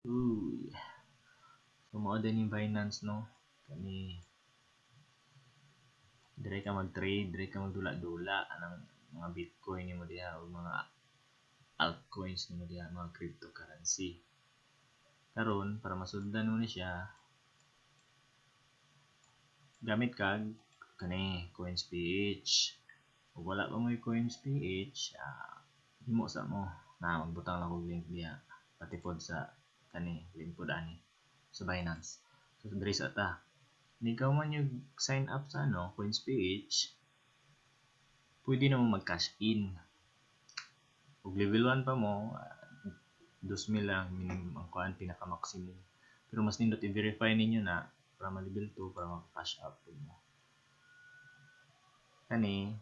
Uy. So mao din yung Binance, no? Kani dire ka mag-trade, dire ka magdula-dula anang mga Bitcoin nimo diha o mga altcoins nimo diha, mga cryptocurrency. Karon, para masundan mo ni siya, gamit kag kani CoinsPH. Ug wala pa mo'y CoinsPH, himo sa mo na magbutang lang og link diha pati pod sa kani link pod ani sa Binance. So diri sa ta. Ikaw man yung sign up sa ano, CoinsPH, pwede na mo mag-cash in. Ug level 1 pa mo, 2,000 lang minimum ang kuan, pinaka maximum. Pero mas nindot i-verify ninyo na para ma-level 2 para maka-cash out pud mo. Kani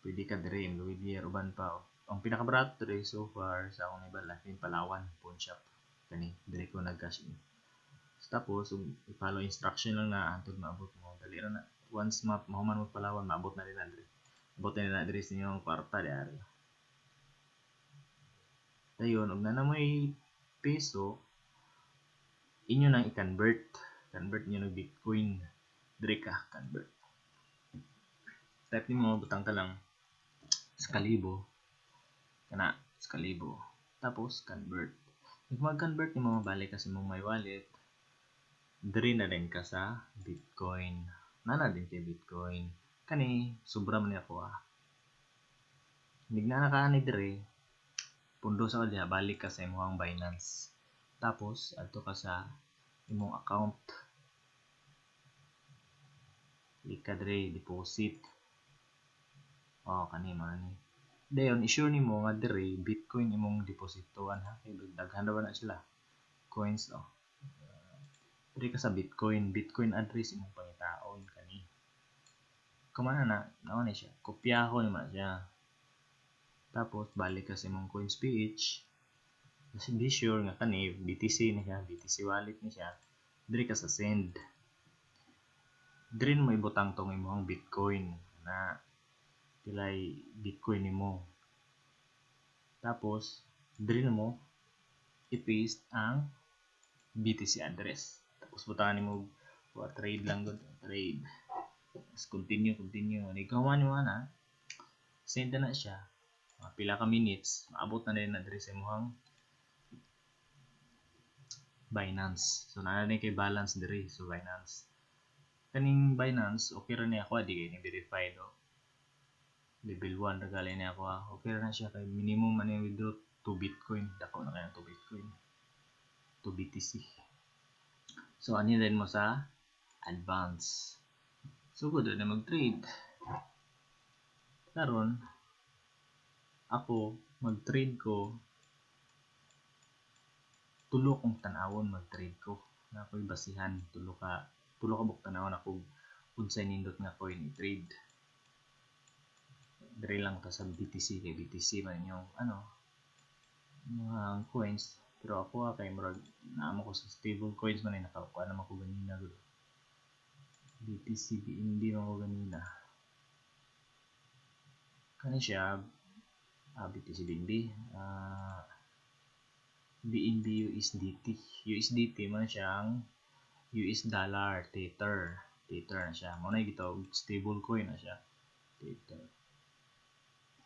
pwede ka dire Luidier uban pa. Ang pinakabarato dire so far sa akong nibala yung Palawan Pawn Shop. Kani dire ko nag-cash in. So, tapos ug i-follow instruction lang na hantod maabot mo. Dali ra na, once ma mahuman mo Palawan, maabot na nila dire. Abot na nila dire sa inyong kwarta diari. Dayon og naa mo'y peso, inyo nang i-convert. Convert niyo ng Bitcoin. Dire ka convert. Type nimo, butang ka lang sa kalibo kana sa kalibo. Tapos convert. If mag-convert nimo, mabalik ka sa imong My Wallet. Diri na din ka sa Bitcoin. Nana din kay Bitcoin. Kani sobra man ni ako ah. Nigna na ka ani dire, pundo sa ka diha, balik ka sa imong Binance. Tapos adto ka sa imong account. Click ka dire deposit. Oh, kani man ni. Dayon i-sure nimo nga dire Bitcoin imong depositoan ha, kay daghan ra ba na sila coins oh. Diri ka sa Bitcoin, Bitcoin address imong pangitaon kani. Kumana na, nao ni siya. Kopyahon nimo na siya. Tapos balik ka sa imong CoinsPH. Kasi be sure nga kani BTC ni siya, BTC wallet ni siya. Diri ka sa send. Diri mo ibutang tong imong Bitcoin na pilay Bitcoin nimo. Tapos diri mo i-paste ang BTC address. Tapos butangan nimo wa trade lang gud, trade. Tapos continue, continue. Ikaw man nimo na send na siya. Mga pila ka minutes, maabot na din na diri sa imong Binance. So naa na kay balance diri so Binance. Kaning Binance okay ra ni ako, di kay ni verified oh. Level 1 ra gali ni ako ah. Okay ra na siya kay minimum man yung withdraw 2 Bitcoin. Dako na kaya 2 Bitcoin. 2 BTC. So ani din mo sa advance. So good na mag-trade. Karon ako mag-trade ko, tulo kong tan-awon mag-trade ko. Na ako'y basihan, tulo ka buok tan-awon ako unsay nindot nga coin i-trade. Dire lang ta sa BTC kay BTC man yung ano mga coins, pero ako ah, kay murag naamo ko sa stable coins man ay nakakuha naman ko ganina gud. BTC BNB man ko ganina. Kani siya BTC BNB, BNB USDT. USDT man siyang US dollar Tether. Tether na siya. Mao na gitawag stable coin na siya. Tether.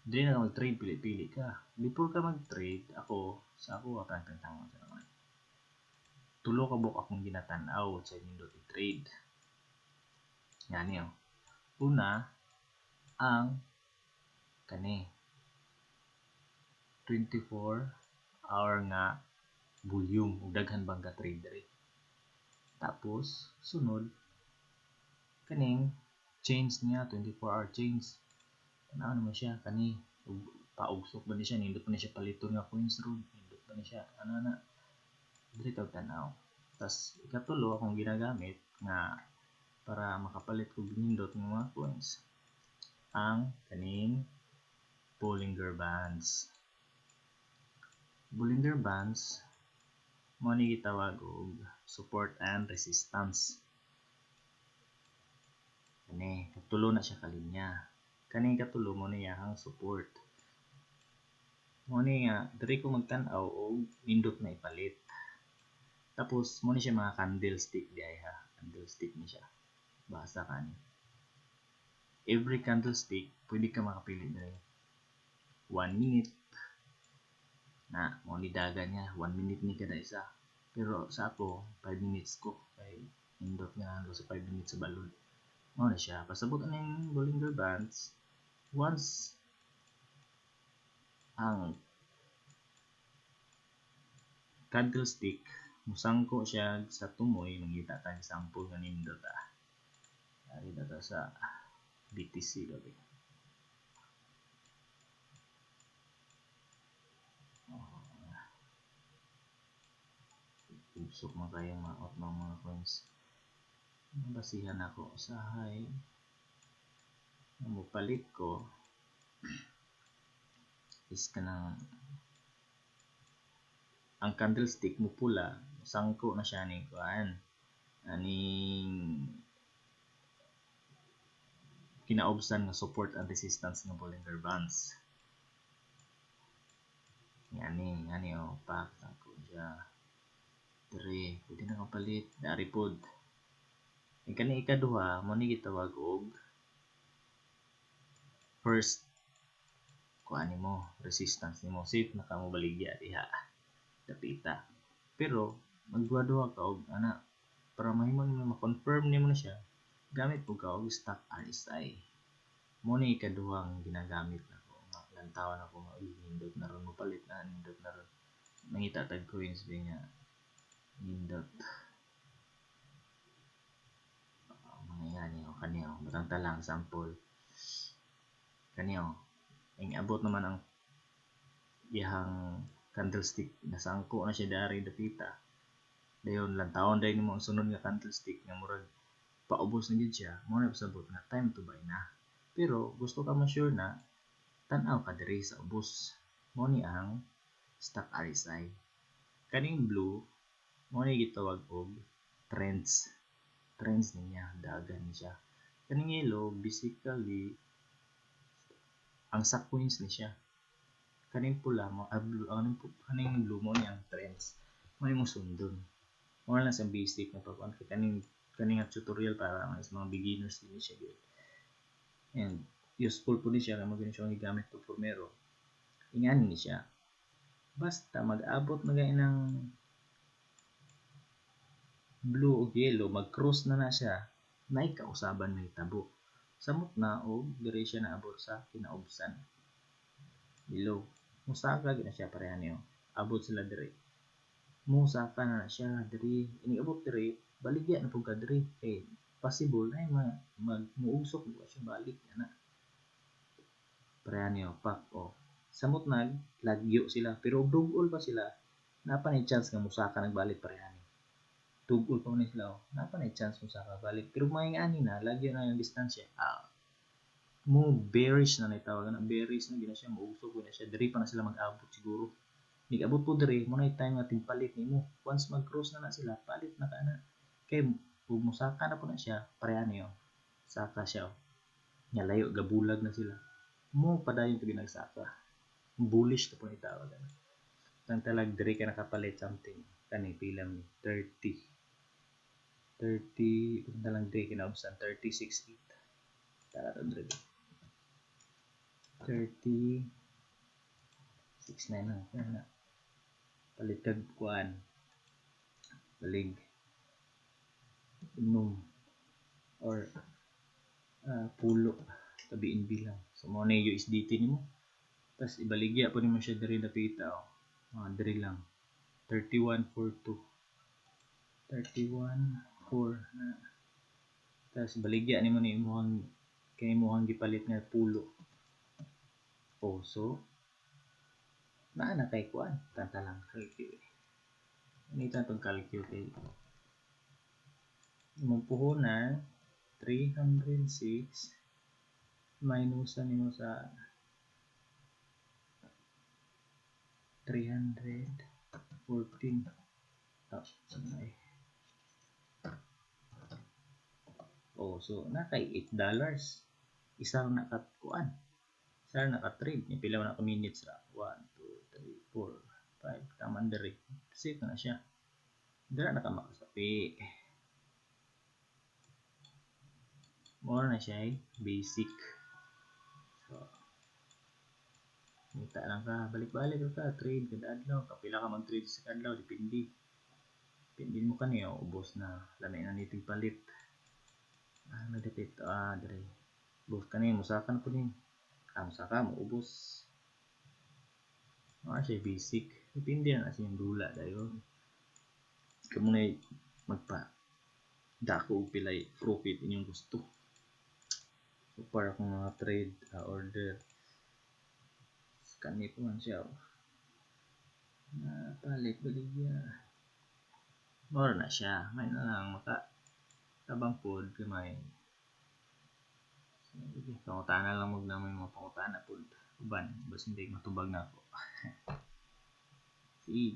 Dili na mag-trade, pili-pili ka. Before ka mag-trade, ako, sa ako, ang tantangon sa naman. Tulo ka buok akong ginatan-aw sa nindot i-trade. Yan niyo. Una, ang kani 24 hour nga volume ug daghan bang ka trade diri. Tapos sunod kaning change niya, 24 hour change. Tanaw naman siya kani ug paugsok ba ni siya, nindot pa ni siya paliton nga coins ron, nindot pa ni siya ano na diri kag tan-aw. Tas ikatulo akong ginagamit nga para makapalit kog nindot ng mga coins ang kaning Bollinger Bands. Bollinger Bands mo ni gitawag og support and resistance. Kani katulo na siya ka linya. Kani katulo mo niya ang support. Mo ni nga diri ko magtan-aw og nindot na ipalit. Tapos mo ni siya mga candlestick diay ha. Candlestick ni siya. Basa ka ni. Every candlestick pwede ka makapili diri. 1 minute na mo ni dagan niya, 1 minute ni kada isa. Pero sa ako 5 minutes ko kay nindot nga sa 5 minutes sa balod. Mao na siya. Pasabot aning Bollinger Bands, once ang candlestick musangko siya sa tumoy, mangita tag sample nga nindot ah. Ari na ta sa BTC gabi. Oh, usok man kayo maot ng mga coins. Basihan ako sa high. Mupalit ko is kanang ang candlestick mo pula, sangko na siya ni kuan aning kinaobsan nga support and resistance nga Bollinger Bands. Ngani, ngani oh, pak sangko siya. Diri, pwede na kapalit, dari pod. Ang kani ikaduha, mo ni gitawag og first kuan nimo, resistance nimo, safe na ka mo baligya diha. Dapita. Pero magduha-duha ka og ana para mahimo nimo ma-confirm nimo na siya, gamit pud ka og stock RSI. Mo ni ikaduhang ginagamit nako nga lantawan ako nga uy nindot na ron mo palit na nindot na ron. Mangita tag coins ba nga nindot. Oh, mga yan oh, kani oh, batang talang sample. Kani oh, ang abot naman ang iyang candlestick nasangko na siya dari dapita. Dayon lantawon dayon nimo ang sunod nga candlestick nga murag paubos na gid siya, mo na pasabot nga time to buy na. Pero gusto ka ma-sure na tan-aw ka diri sa ubos. Mo ni ang stock RSI. Kaning blue mo ni gitawag og trends. Trends niya, dagan ni siya. Kaning yellow basically ang sa coins ni siya. Kaning pula mo, blue, kaning blue mo ni ang trends. Mo ni mo sundon. Mo lang sa basic na pagkuan kay kaning nga tutorial para sa mga beginners din siya gyud. And useful po ni siya kay mo gani siya gigamit po primero. Ingani ni siya. Basta mag-abot na gay ng blue ug yellow, mag-cross na na siya, naay kausaban mahitabo. Samot na og diri siya naabot sa kinaubsan. Below. Musaka gid na siya pareha niyo. Abot sila diri. Musaka na na siya diri. Iniabot diri, baligya na pud ka diri kay possible ay mag muusok ba siya balik ana. Pareha niyo pak o. Samot nag lagyo sila pero og dugol pa sila, napa ni chance nga musaka nagbalik pareha ni. Dugol pa man sila oh. Napa ni chance musaka balik pero may ani na lagyo na yung distansya. Mo bearish na tawag na bearish na gina siya muusok na siya diri pa na sila mag-abot siguro. Nigabot po diri mo na time nga tigpalit nimo. Once mag-cross na na sila, palit na ka na. Kay ug musaka na po na siya, pareha niyo. Saka siya oh. Nya layo gabulag na sila. Mo padayon to ginagsaka. Bullish to po ni tawag ana. Tang talag diri ka nakapalit something kani pila ni 30. 30 kung talang diri kinaubsan 36.8. Tara to diri. 30 6.9 na na. Palit kag kuan. Balig inom or pulo tabiin bilang. So mo na USDT nimo. Tas ibaligya po nimo siya diri dapita oh. Mga diri lang. 31.42. 31.4 na. Tas baligya nimo ni imong kay imong gipalit nga pulo. Oh, so naa na kay kuan tantalang calculate. Anita tong calculate. Imong puhunan 306 minusan nimo sa 314. Oh, so, oh, so na kay $8. Isa na ka kuan. Isa na ka trade. Ni pila man ka minutes ra. 1 2 3, 4, 5. Tama diri. Safe na siya. Dira na ka makasapi. More na siya eh. Basic. So, ngita lang ka. Balik-balik ka. Trade kada adlaw. Kapila ka mag-trade sa adlaw. Depende. Depende mo kaniyo. Ubos na. Lami na nito palit. Ah, nadapit. Ah, dire. Ubos kani. Musaka na po ni. Ah, musaka mo. Ubos. Ah, siya basic. Depende na siya yung dula dayon. Kamo na magpa dako og pilay profit inyong gusto. So para kung mga trade order kani po man siya. Oh. Na palit baligya. More na siya. May na lang maka tabang pod gamay. Sige, pangutana lang mo na may mga pangutana pod. Uban, basta hindi matubag na ako. Sige.